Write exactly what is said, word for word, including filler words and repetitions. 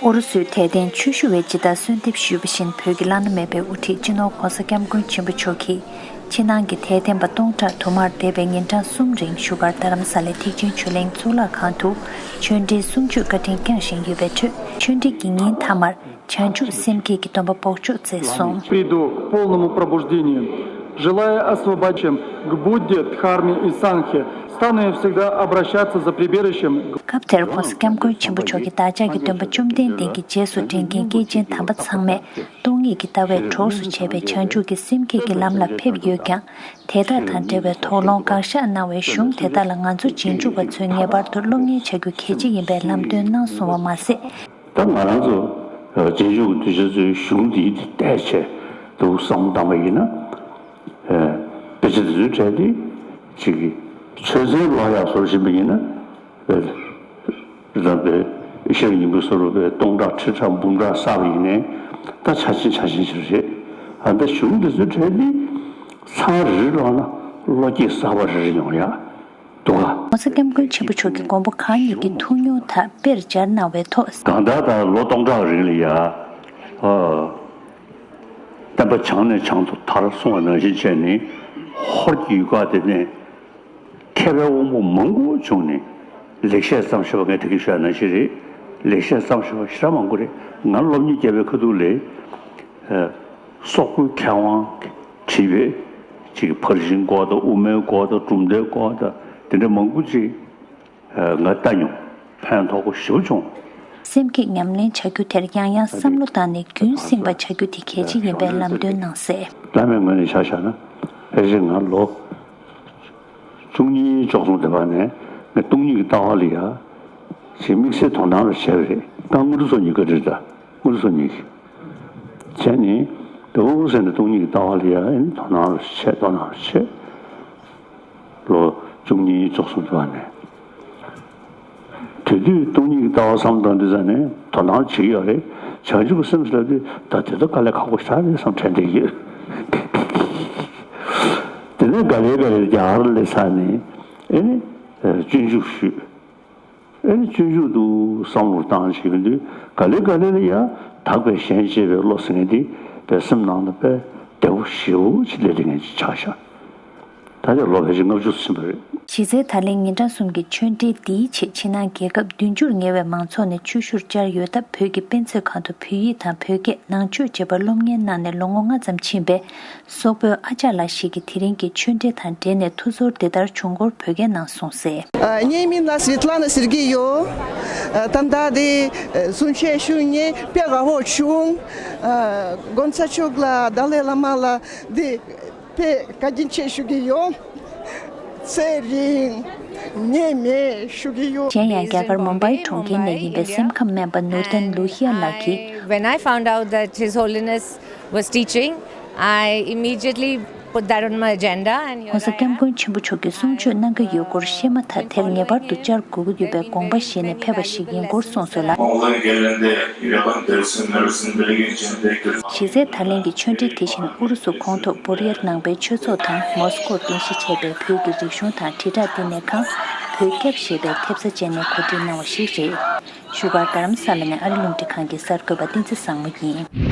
ཨུ་རུ་སུའི་དད་ལྡན་ཆོས་ཞུ་བས་ཇི་ལྟར་གསོལ་འདེབས་ཞུས་པ་བཞིན། བོད་ཀྱི་བླ་ན་མེད་པའི་དབུ་ཁྲིད་སྤྱི་ནོར་༧གོང་ས་༧སྐྱབས་མགོན་ཆེན་པོ་མཆོག་གིས་ཕྱི་ནང་གི་དད་ལྡན་པ་སྟོང་ཕྲག་དུ་མར་འདས་པའི་ཉིན་གྲངས་གསུམ་རིང་བཞུགས་སྒར་རྡ་རམ་ས་ལའི་ཐེག་ཆེན་ཆོས་གླིང་གཙུག་ལག་ཁང་དུ་ཆོས་འབྲེལ་གསུང་ཆོས་བཀའ་དྲིན་བསྐྱངས་བཞིན་ཡོད་པའི་ཁྲོད། ཆོས་འབྲེལ་གྱི་ཉིན་མཐའ་མར་བྱང་ཆུབ་སེམས་བསྐྱེད་ཀྱི་སྡོམ་པ་འབོགས་ཆོག་མཛད་སོང་། Приду к полному пробуждению, желая освободить к Будде, Дхарме и Сангхе, стану я всегда обращаться за прибежищем к сокровенным источникам. སྐབས་དེར་༧གོང་ས་༧སྐྱབས་མགོན་ཆེན་པོ་མཆོག་གིས་བདག་ཅག་གི་སྟོན་པ་བཅོམ་ལྡན་འདས་ཀྱི་རྗེས་སུ་འབྲང་མཁན་སྐྱེས་ཆེན་དམ་པ་ཚང་མས་སྟོང་ཉིད་ཀྱི་ལྟ་བས་གྲོགས་སུ་བྱས་པའི་བྱང་ཆུབ་ཀྱི་སེམས་བསྐྱེད་ཀྱི་ལམ་ལ་ཕེབས་ཡོད་ཀྱང་། དེ་དག་དང་འབྲེལ་བའི་དོགས་སློང་དགག་བཞག་གནང་བའི་གཞུང་དེ་དག་ལ་ང་ཚོ་རྗེས་འཇུག་པ་ཚོས་ངེས་པར་དུ་སློབ་གཉེར་བྱ་རྒྱུ་གལ་ཆེ་ཡིན་པའི་ལམ་སྟོན་གནང་སོང་བ་མ་ཟད། ད་ང་རང་ཚོ་རྗེས་འཇུག་གི་གདུལ་བྱ་ཚོའི་གཞུང་འདིའི་དེ་བལྟས་བྱས་འདུག་བསམ་བཏང་བ་ཡིན་ན། དཔེ་ཆ་འདི་ཚོའི་གྲས་དེ་ཅིག་ཆོས་ཚན་ཀློག་ཡག་བཟོ་བཞིན་པ་ཡིན་ན། རང་པའི་ཤེས་རབ་སྙིང་པོའི་སོ་རུ་པའི་སྟོང་ཕྲག་ཁྲི་ཕྲག་འབུམ་ཕྲག་བསགས་པ་ཡིན་ནའི་ད་ཆ་ཆེན་ཆ་ཆེན་ཞིག་རེད། ཨ་ད་གཞུང་འདི་ཚོའི་གྲས་འདི་ཚང་རེ་རེ་ཀློག་ན་བློ་སྐྱེད་གསར་པ་རེ་རེ་ཡོང་ཡ་འདུག་ག། ༸གོང་ས་༸སྐྱབས་མགོན་ཆེན་པོ་མཆོག་གིས་མགོན་པོ་གང་ཉིད་ཀྱི་ཐུགས་མྱོང་དག་དཔེར་སྦྱར་གནང་བའི་ཐོག། གང་ལྟར་ད་ལོ་སྟོང་ཕྲག་རིང་ལ་ཡ། ཨ། བསྟན་པ་བྱང་ནས་བྱང་དུ་དར་གསུངས་པ་ནང་བཞིན་བྱས་ནས་ཧོར་གྱི་ཡུལ་ཁག་དེ་ནས། མཁས་པའི་དབང་པོ་མང་པོ་བྱུང་ནས་ལེགས་བཤད་བརྩམས་ཞེས་པ་ངས་ད་གིན་ཞུས་པ་ནང་བཞིན་རེད། ལེགས་བཤད་བརྩམས་ཞེས་པ་ཞེ་དྲག་མང་པོ་རེད། ང་སློབ་གཉེར་བརྒྱབ་པའི་ཁ་ཐུག་ལས། ཨ། སོག་པོའི་མཁས་དབང་བྲིས་པའི་ཅིག་ཕར་ཕྱིན་སྐོར་དང་དབུ་མའི་སྐོར་དང་གྲུབ་མཐའི་སྐོར་དང་དེ་འདྲ་མང་པོ་ཅིག་ཨ། ང་ལྟ་མྱོང་། ཕན་ཐོགས་པོ་ཞེ་པོ་བྱུང་། སེམས་བསྐྱེད་ཉམས་ལེན་བྱ་རྒྱུ་དེར་ཡང་ཡང་བསམ་བློ་བཏང་ནས་རྒྱུན་བསྲིངས་པ་བྱ་རྒྱུ་དེ་གལ་ཆེ་ཡིན་པའི་ལམ་སྟོན་གནང་གསལ། བླ་མའི་ངོས་ནས་ཆ་བཞག་ན་ཕལ་ཆེར་ང་ལོ་བཅུ་གཉིས་བཅུ་གསུམ་དེ་བར་ནས་ངས་སྟོང་ཉིད་ཀྱི་ལྟ་བ་ལ་ཡ་ཞེ་དམིགས་བསལ་དོ་སྣང་རེ་བྱས་པ་རེད། ད་དངོས་གྲུབ་སོ་གཉིས་བཀའ་དྲིན་ད་དངོས་གྲུབ་སོ་གཉིས་ཀྱི་བྱས་ནས་དེ་འུ་ཟེར་ནས་སྟོང་ཉིད་ཀྱི་ལྟ་བ་ལ་ཡ་ཨེ་ནི་དོ་སྣང་རེ་བྱས་དོ་སྣང་རེ་བྱས། ལོ་བཅུ་གཉིས་བཅུ་གསུམ་དུ་བ་ནས། དེ་དུས་སྟོང་ཉིད་ཀྱི་ལྟ་བ་བསམ་སྟངས་འདི་ཚ་ནས་དོ་སྣང་བྱེད་ཀྱི་ཡོད་རེད། བྱང་ཆུབ་ཀྱི་སེམས་ཟེར་དུས་ད་དེ་ཚོ་དཀའ་ལས་ཁག་པོ་ཞེ་དྲག་རེད་བསམ་དྲན་བསྡད་ཡོད། དེ་ནས་ག་ལེ་ག་ལེ་རྒྱ་གར་སླེབས་ཚར་ནས་ཨེ་ནི་སྤྱོད་འཇུག་ཞུས། ཨེ་ནི་སྤྱོད་འཇུག་ཏུ་བསམ་བློ་བཏང་བྱེད་ཀྱི་དུས་ག་ལེ་ག་ལེ་ལ་ཡང་དག་པའི་ཞེན་བྱེད་པའི་བློ་ཟེར་མཁན་དེ་པའི་སེམས་ནང་དུ་དཔེ་བདེ་པོ་ཞེ་པོ་ཅིག་སླེབས་བསྡད་མཁན་ཅིག་ཆགས་ཤག་ད་ཆ་ལོ་ཕལ་ཆེར་ལྔ་བཅུ་ཕྱིན་པ་རེད། གཞི་རྩའི་ད་ལན་ཉིན་གྲངས་གསུམ་གྱི་ཆོས་འབྲེལ་འདིའི་ཆེད་ཕྱི་ནང་རྒྱལ་ཁབ་བདུན་ཅུར་ཉེ་བའི་མང་ཚོགས་ནས་ཆོས་ཞུར་བཅར་ཡོད་སྟབས། བོད་ཀྱི་དཔེ་མཛོད་ཁང་དུ་བོད་ཡིག་དང་བོད་སྐད། ནང་ཆོས་བཅས་པར་སློབ་གཉེར་གནང་ནས་ལོ་ངོ་ལྔ་ཙམ་ཕྱིན་པའི་སོག་པོའི་ཨ་ཅག་ལགས་ཤིག་གིས་དེ་རིང་གི་ཆོས་འབྲེལ་དང་འབྲེལ་ནས་ཐུགས་ཚོར་འདི་ལྟར་བྱུང་སྐོར་བོད་སྐད་ནང་གསུངས་གསལ། ངའི་མིང་ལ་སི་ཝེ་ཏ་ལ་ན་ཟེར་གྱི་ཡོད། ད་ལྟ་དེ་གསུང་ཆོས་ཞུ་མཁན་དཔེ་དགའ་པོ་བྱུང་། དགོན་ས་མཆོག་ལ་ཏཱ་ལའི་བླ་མ་ལ་དེ་དཔེ་བཀའ་དྲིན་ཆེ་ཞུ་གི་ཡོད། ཚེ་རིང་ནད་མེད་ཞུ་གི་ཡོད། གཞན་ཡང་རྒྱ་གར་མུམ་བྷའི་གྲོང་ཁྱེར་ནས་ཡིན་པའི་སེམས་ཁམས་སྨན་པ་ནུར་ལྡན་ལུ་ཧི་ཡ་ལགས་ཀྱིས། When I found out that His Holiness was teaching, I immediately put that on my agenda and here I am. ༸གོང་ས་༸སྐྱབས་མགོན་ཆེན་པོ་མཆོག་གིས་གསུང་ཆོས་གནང་གི་ཡོད་སྐོར་ཤེས་མ་ཐག་དེར་ངེས་པར་དུ་བཅར་དགོས་ཀྱི་ཡོད་པའི་དགོངས་པ་བཞེས་ནས་ཕེབས་པ་ཞིག་ཡིན་སྐོར་གསུངས་སོང་ལ། གཞི་རྩའི་ད་ལན་གྱི་ཆོས་འབྲེལ་དེ་བཞིན་ཨུ་རུ་སུ་གོང་ཐོག་བོར་ཡར་ནང་པའི་ཆོས་ཚོགས་དང་མོ་སི་ཀོར་རྟེན་གཞི་བྱས་པའི་བོད་ཀྱི་རིག་གཞུང་དང་དྲིལ་བསྒྲགས་བསྟི་གནས་ཁང་བོད་སྐྱབས་ཞེས་པའི་ཐེབས་རྩ་བཅས་ནས་གོ་སྒྲིག་གནང་བ་ཞིག་རེད། བཞུགས་སྒར་རྡ་རམ་ས་ལ་ནས་ཨ་རི་རླུང་འཕྲིན་ཁང་གི་གསར་འགོད་པ་བསྟན་འཛིན་བཟང་མོ་ཡིན།